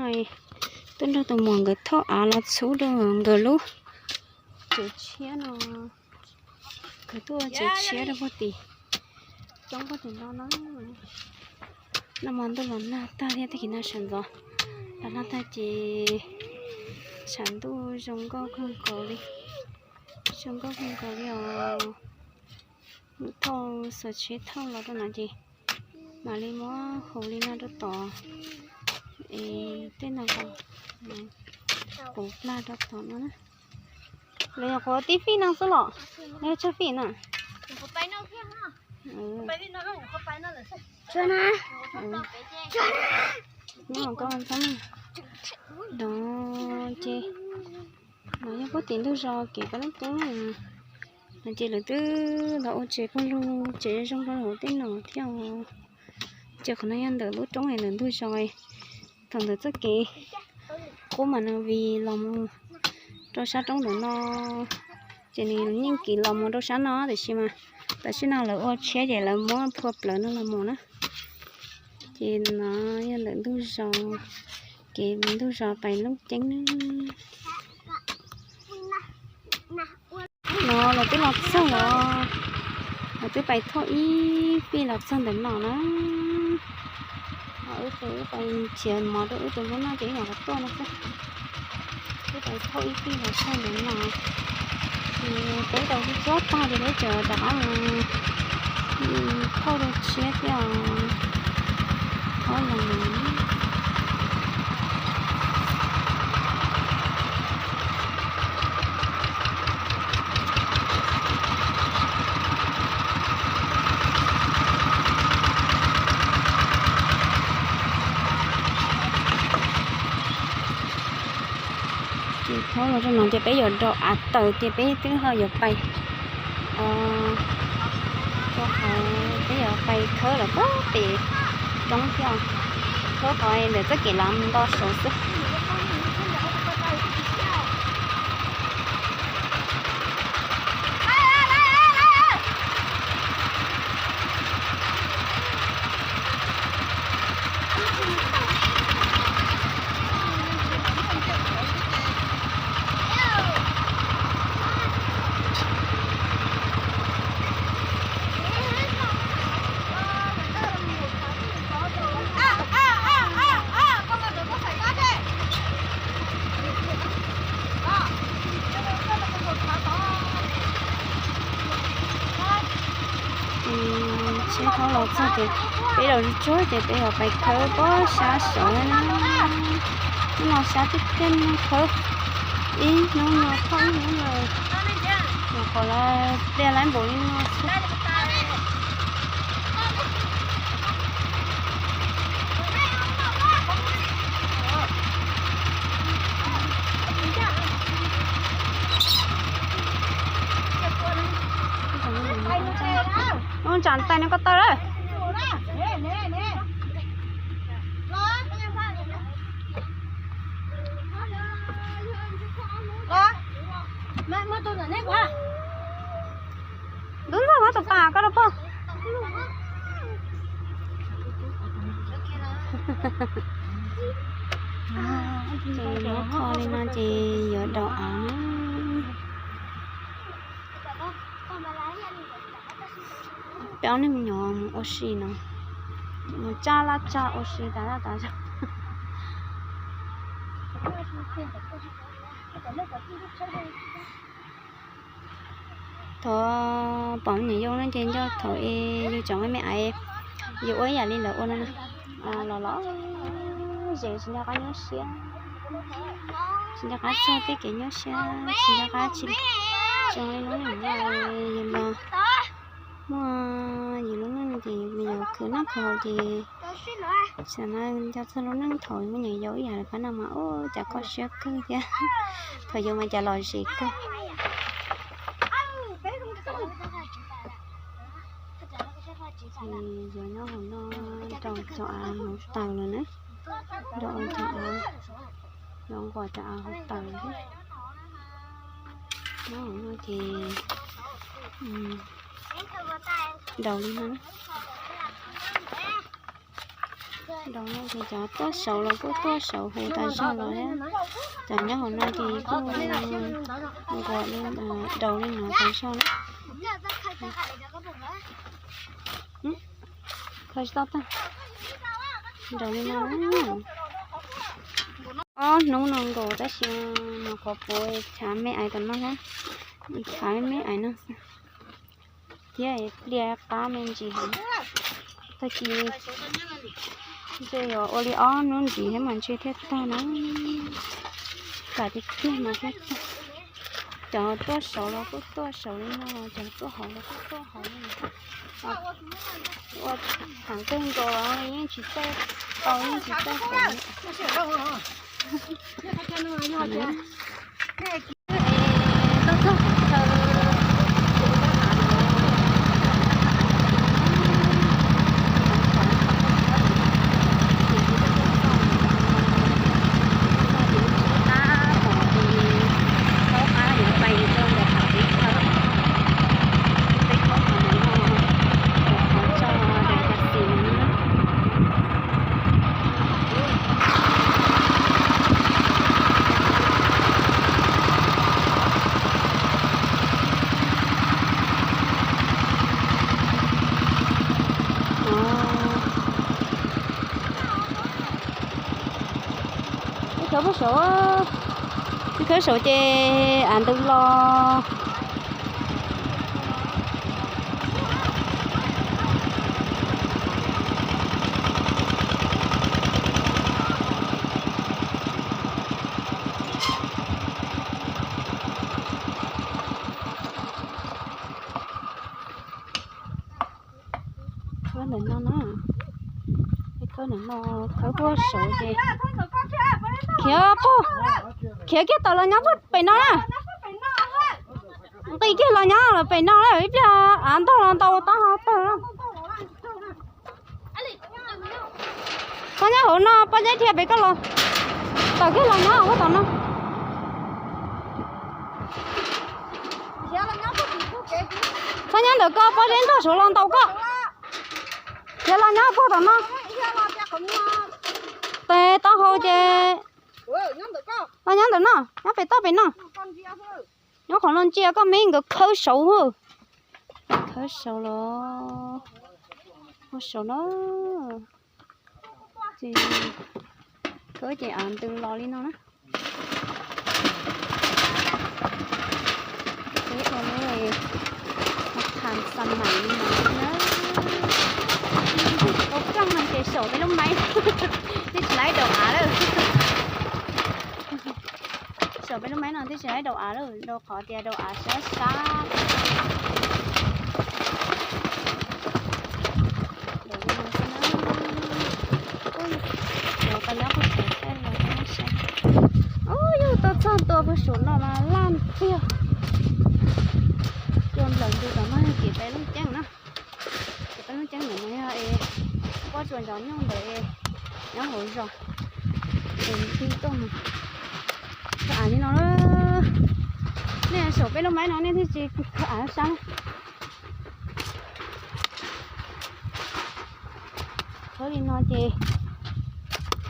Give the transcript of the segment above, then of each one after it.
Tuaj nrog tus muam nkawd thauj av los txhub rau nkawd lub tsev tshiab no. Nkawd tuaj tsev tshiab rau puag tim, coob puag tim no na. Nag hmo ntuj los nag tag thiab, tag kis nag sawv ntxov los nag tag ces tshav ntuj zoo nkauj kawg nkaus li, zoo nkauj kawg nkaus li os. Thauj xuas tsheb thauj los rau no ces mam li muab hau li no rau tod es tej no kom puv plag rau tod no na. Lawv nyuam qhuav tib fij no xwb los, neb tsawg fij na? Nyob koj txhob no ces no yog puag tim ntug zos kev peb lub roob no ces lawv twb los ua tsev pawg lug, tsev zoo rau hauv tej no thiab. Ces qhov no yog ntawm lub roob es ntawm ntug zos, thaum ntawd txoj kev qub mas nws vij los mus rau sab roob ntawm no, ces nws yeej kiv los mus rau sab no tiam sis mas tam sim no lawv ua tshiab ces lawv muab phua plawv no los mus na. Ces no yog ntawm ntug zos, kev ntug zos pais Looj Ceeb na. No lawv twb los txog los, lawv twb pais thauj ib fij los txog ntawm no na. Wb ces wb pais nrhiav mov rau wb tus hlub noj ces wb nyuam qhuav tuaj no xwb. Wb pais thauj ib fij los txog ntawm no, ces peb rau tsuag tsuag tag ces peb tseem rov qab mus thauj rau tshiab thiab os. Thauj los Ces thauj los rau no ces peb yuav rau av taws ces peb twb ho yuav pais rau qhov peb yuav pais khawb lawm puag pem roob thiab, khawb qhov ntawm txoj kev lav nto saud xwb. Ces tsheb thauj los txog ces peb los tsuag tsuag ces peb yuav pais khawb pob sab saud na. Hnub no sab tiag tiag no khawb ib hnub no thauj ib hnub no, nyuam qhuav los pliag laib npaum li no xwb. Ub, tsam tais no koj tawm lawm. Ntub ntxawg muab tus pas koj rau pog. Ces muab kho li no ces yuav daus av na. Peb ob leeg me nyuam mus ua si no, mus tsab laj tsag ua si tas zaj tas zog. Thaum pom me nyuam yaus no ces nco thaum es yus tseem me me ais, yus ua ib yam li lawv ua no na, los los zem tsis nco qab nyuaj siab, tsis nco qab txog tej kev nyuaj siab, tsis nco qab tsis zoo li lub neej no. Yus los muaj yus lub neej ces yus khwv noj khwv haus ces xam no nco txog lub neej thaum me nyuam yaus ib yam li pab no mas ub cas kho siab kawg thiab, thaum yus mas cas lom zem kawg. Ces yuav nyob hauv no rau cov av hauv taws lawm na, rau cov av, yuav nquas cov av hauv taws lawm. Nyob hauv no ces daus li no na. Nraud no ces cov tuaj saud los kuj tuaj saud huv tas zog los thiab. Cov nyob hauv no ces kuj nquas li, daus li no tas zog na. Kho tsis tau tag. Nraud li no. Ob hnub no nkaus tab sis mas qhov puav chav me ais tom no thiab, chav me ais no xwb. Thiab pliaj qab me ntsis heev. Tag kis ntshe yuav ua li ob hnub ntxiv thiab mas ntshe thiaj tag na. Kam tiag tiag mas thiaj tag. Cov tuaj saud los kuj tuaj saud li no, cov tuaj hauv los kuj tuaj hauv li no. Ua thaum kawg nkaus los yeej tsis txawj tau, yeej tsis txawj tau. Ib khawb puag saud, ib khawb saud ces av ntws los. Khawb ntawm no na, khawb ntawm no, khawb puag saud ces khiav puag, khiav kiag tawm los nyob puag pem no na. Nqis kiag los nyob los pem no na, ib pliag av ntog los ntau taub hau tawg. Koj nyob hauv no, pob zeb dhia pem koj los, tawm kiag los nyob puag tom no. Txhob nyob ntawm koj, pob zeb ntog suav los ntaus koj. Khiav los nyob puag tom no. Tes taub hau ces los nyob ntawm no, nyob pem toj pem no. Nyob qhov no ntsia koj me nkawd khawb saud. Khawb saud los, ua saud na. Ces khawb ces av ntws los li no na. Peb ua lub tham xa mam li no na. Ua plooj no ces saum peb lub maib twb tsis laib daus av lawm. Saum peb lub maib no twb tsis laib daus av lawm, rau qhov tias daus av sab sab. Ub, yog tau txog ntua puag saum no mas laj tiag. Cua nplawm ntws tom no yog kev peb lub ceeb na. Kev peb lub ceeb ntawm no yog es pob tsuas ntov nyooj ntawd es nyob hauv zos es tig tuaj mus khaws av li no. Nej saum peb lub maib no nej thiaj tsis khaws av sab. Khawb li no ces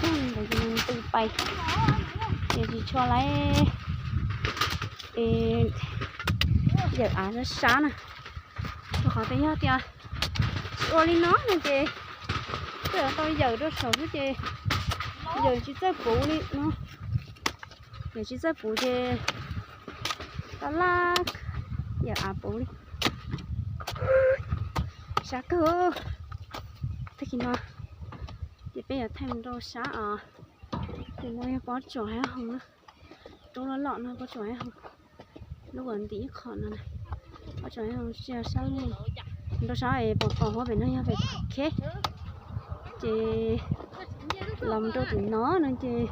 ntws pais ces tsis tshua laib es yawm av sab sab na. Rau qhov tias yog tias tsis ua li no no ces twb tau yawm rau saum xwb ces yawm tsis txawj puv li no. Yawm tsis txawj puv ces tau laj yawm av puv li. Sab kawg. Tag kis no ces peb yuav thaij mus rau sab os. Ces no yog pob tsuas haib hoos na. Roob loj loj no pob tsuas haib hoos. Lub uas ntim ib qho no na, pob tsuas haib hoos sab lug. Rau sab es pom pom huab pem no yog pem kheb. Ces los mus rau tim no no ces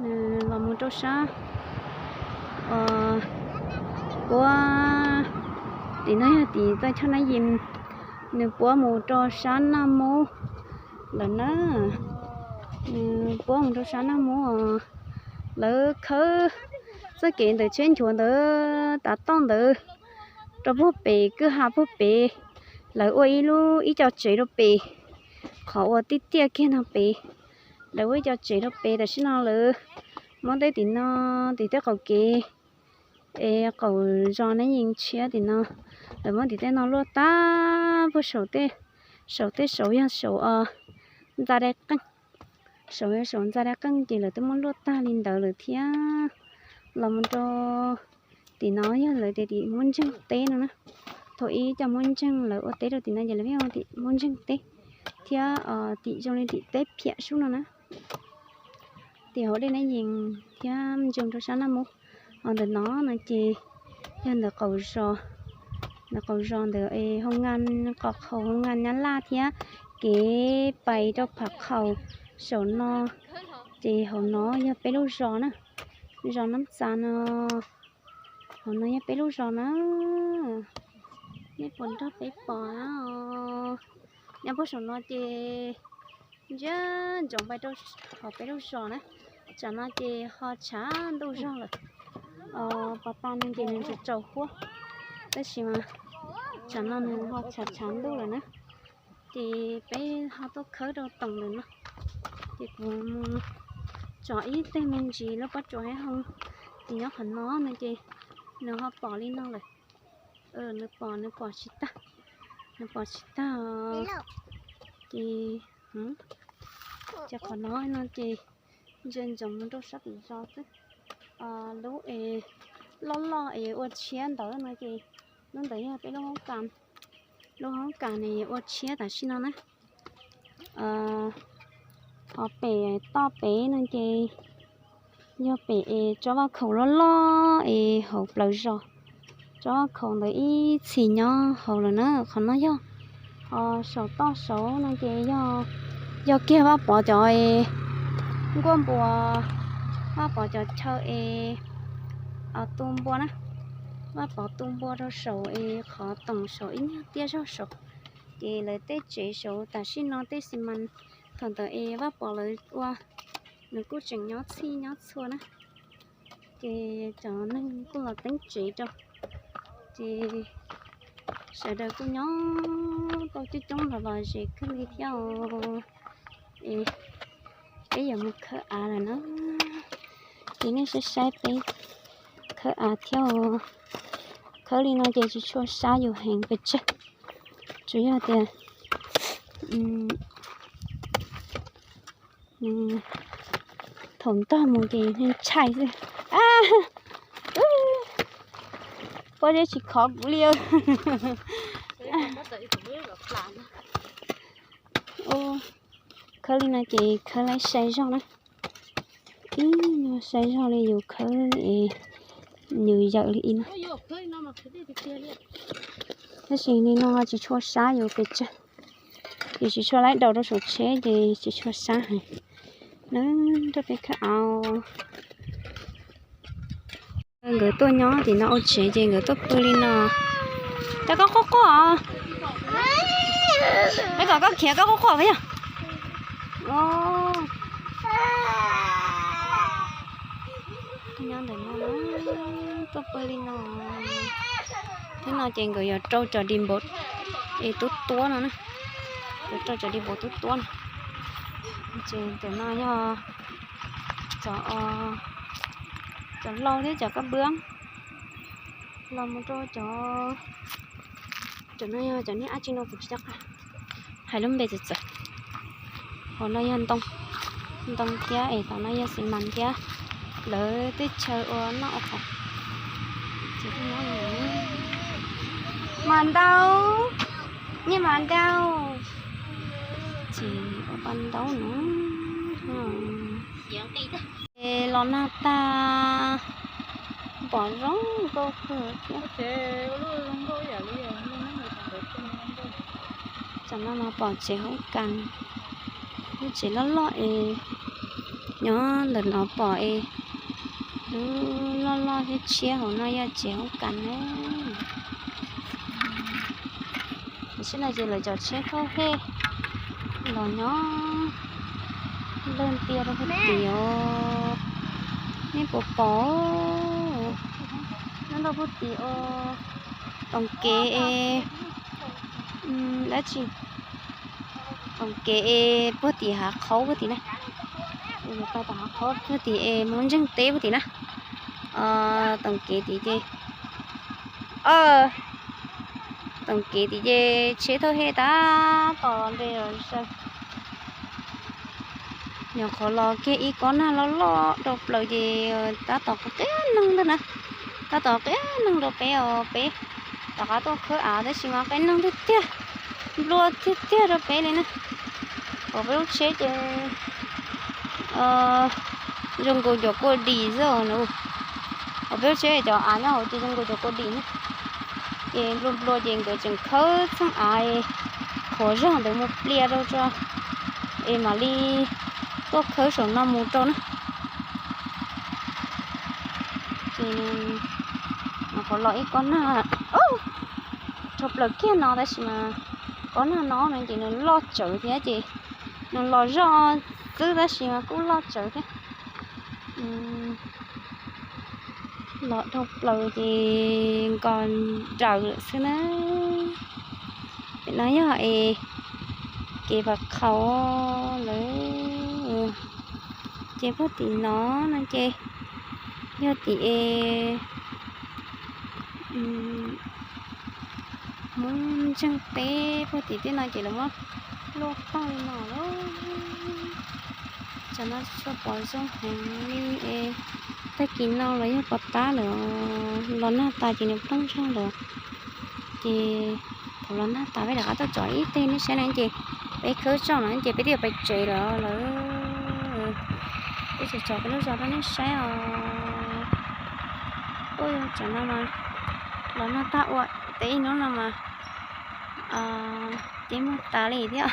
nws los mus rau sab puab, tim no yog tim txaj choj nab yim, nws puab mus rau sab Naj Mub lawm na. Nws puab mus rau sab Naj Mub os. Lawv khawb txoj kev ntawm tsheb nchuav ntawd tav toj ntawd rau puag pem kwj ha puag pem. Lawv ua ib lub ib co tsev rau pem, Qhov uas tiaj tiaj kiag no pem, lawv muab ib co tsev rau pem, tam sim no lawv muab teb tim no, tim tej qaum kev es qaum zos Nab Yees tshiab tim no, lawv muab tim tej no luaj tag puag saum tej, saum tej saud yog saum ntxa dai qeej, saum yog saum ntxa dai qeej ces lawv twb muab luaj tag li ntawd lawm thiab. Los mus rau tim no yog lawv tias tim muab ntseeg teb no na. Thaum ib cov muab ntseeg lawv ua teb rau tim no ces lawv yeej ua tim muab ntseeg teb thiab, tim zoo li tim teb phiam sub no na. Tim hauv dej Nab Yees thiab ntsia rau sab Naj Mub. Ho ntawm no no ces yog ntawm qaum zos, ntawm qaum zos ntawm hoo nqa, qhov qhaus hoo nqa Nyab Laj thiab kev pais rau Phav Khaum saum no. Ces hauv no yog peb lub zos na, zos Nab Txas no. Hauv no yog peb lub zos na, nej puas nrog peb pom na. Nyob puag saum no ces ntsia ntsoov pais rau hauv peb lub zos na. Tsam no ces ho tshav ntuj zog lawm. Pos tas no ces nws tsaus tsaus huab, tab sis mas tsam no nws ho tshav tshav ntuj lawm na. Ces peb ho tuaj khawb rau toom ntawm no. Ces kuv mus tso ib teg me ntsis lub pob tsuas haib hoo, ces nyob qhov no no ces nws ho pom li no lawm. Nws pom, nws pom tsis tag, nws pom tsis tag. Ces, ces qhov no no ces ntsia ntsoov mus rau sab tim zos xwb. Lub es loj loj es ua tshiab ntawd no ces lub ntawd yog peb lub hoob kas, lub hoob kas ne ua tshiab tam sim no na. Ho pem toj pem no ces yog pem es tsob vaj khaum loj loj es hauv plawv zos. Tsob vaj khaum ntawd ib txhis nyob hauv lawm na. Qhov no yog, ho saum toj saud no ces yog, yog kiag Vaj Pov cov nkuaj npua, Vaj Pov cov chaw es tu npua na. Vaj Pov tu npua rau saum es qhov toom saum ib nyuag tiaj zog saud. Ces lawv tej tsev saud tam sim no tej xi mas thaum ntawd es Vaj Pov lawv ua, nws kuj tseem nyob txhij nyob txhua na. Ces cov neeg kuj los teeb tsev rau, ces sawv daws kuj nyob tau coob coob los los zes kawg li thiab os. Es peb yuav mus khawb av lawm na, ces nej saib saib peb khawb av thiab os. Khawb li no ces tsis tshua sab yus heev pes tsawg, tsuas yog tias thaum ntog mus ces ntshai xwb. Pob zeb tsis khov kuv li. Khawb li no ces khawb laib sai zog na. Ib nyuag sai zog li yus khawb es nws yawm li ib no. Tab sis li no tsis tshua sab yus pes tsawg, yus tsis tshua laib daus rau saum tsheb ces tsis tshua sab heev. Nws rau peb khawb av. Nkawd tuaj nyob tim no ua tsev ces nkawd tuaj pw li no. Cov koj quaj quaj os. Peb kom koj khiav koj quaj quaj peb yog. Nyob ntawm no tuaj pw li no. Hnub no ces nkawd yuav rau cov dis npaum es tub tuab no na. Yuav rau cov dis npaum tub tuab no. Ces ntawm no yog cov, cov lau thiab cov kab npwb los mus rau cov, cov no yog cov niag dab tsi no kuv tsis nco qab hais lub npe txawv txawv. Hauv no yog ntoo, ntoo thiab es tom no yog xi mas thiab lawv tej chaw ua noj ua haus. Mas ntau, nyiaj mas ntau, ces ua pa ntaub no. Los nag tag, pom zoo nkauj kawg thiab. Tam no mas pom tsev hoob kas, lub tsev loj loj es nyob ntawm no pom es lub loj loj thiab tshiab hauv no yog tsev hoob kas na. Tam sim no ces lawv cov tsheb thauj hej los nyob lawg ntiag rau puag tim os. Nej puas pom, nyob rau puag tim os, toom kev es dab tsi, Toom kev es puag tim hav qhaub puag tim na. Tom hav qhaub puag tim es Hmoob Ntseeg teb puag tim na. Toom kev tim ces, toom kev tim ces tsheb thauj hej tab tom los nres los saw. Nyuam qhuav los kiag ib kob nag loj loj rau plaws ces tab tom qia neeg ntag na. Tab tom qia neeg rau peb os, peb rov qab tuaj khawb av tab sis mas qia neeg tiag tiag, nplua tiag tiag rau peb li na. Hauv peb lub tsheb ces zoo nkaus cov kua dis xwb os. Hauv peb lub tsheb cov av nyob hauv ces zoo nkaus cov kua dis na. Ces nplua nplua ces nkawd tseem khawb txheej av qhuav zog ntawd mus plias rau tso es mam li tuaj khawb saum no mus rau na. Ces nyuam qhuav los ib kob nag rau plaws kiag no tab sis mas kob nag no no ces nws loj tsawv thiab ces nws los zoj xwb tab sis mas kuj loj tsawv thiab. Los dhau plaws ces nkos nrawm lawm xwb na. Pem no yog es kev pam qhaus lawm. Ces puag tim no no ces yog tim es Hmoob Ntseeg teb puag tim tej no ces lawv muab luaj tag li no lawm. Tsam no tsuas pom zoo heev li es tag kis no los yog pov tab lawm, los nag tas ces nws plooj zog lawm. Ces thaum los nag tas peb rov qab tuaj tsom ib teg nej saib na ces peb khawb tsooj no ces peb twb yuav pais tsev lawm lawm. Peb tseem tsom peb lub zos rau nej saib os. Ua tsam no mas los nag tag ua teb ib hnub no mas ces muag tas li thiab.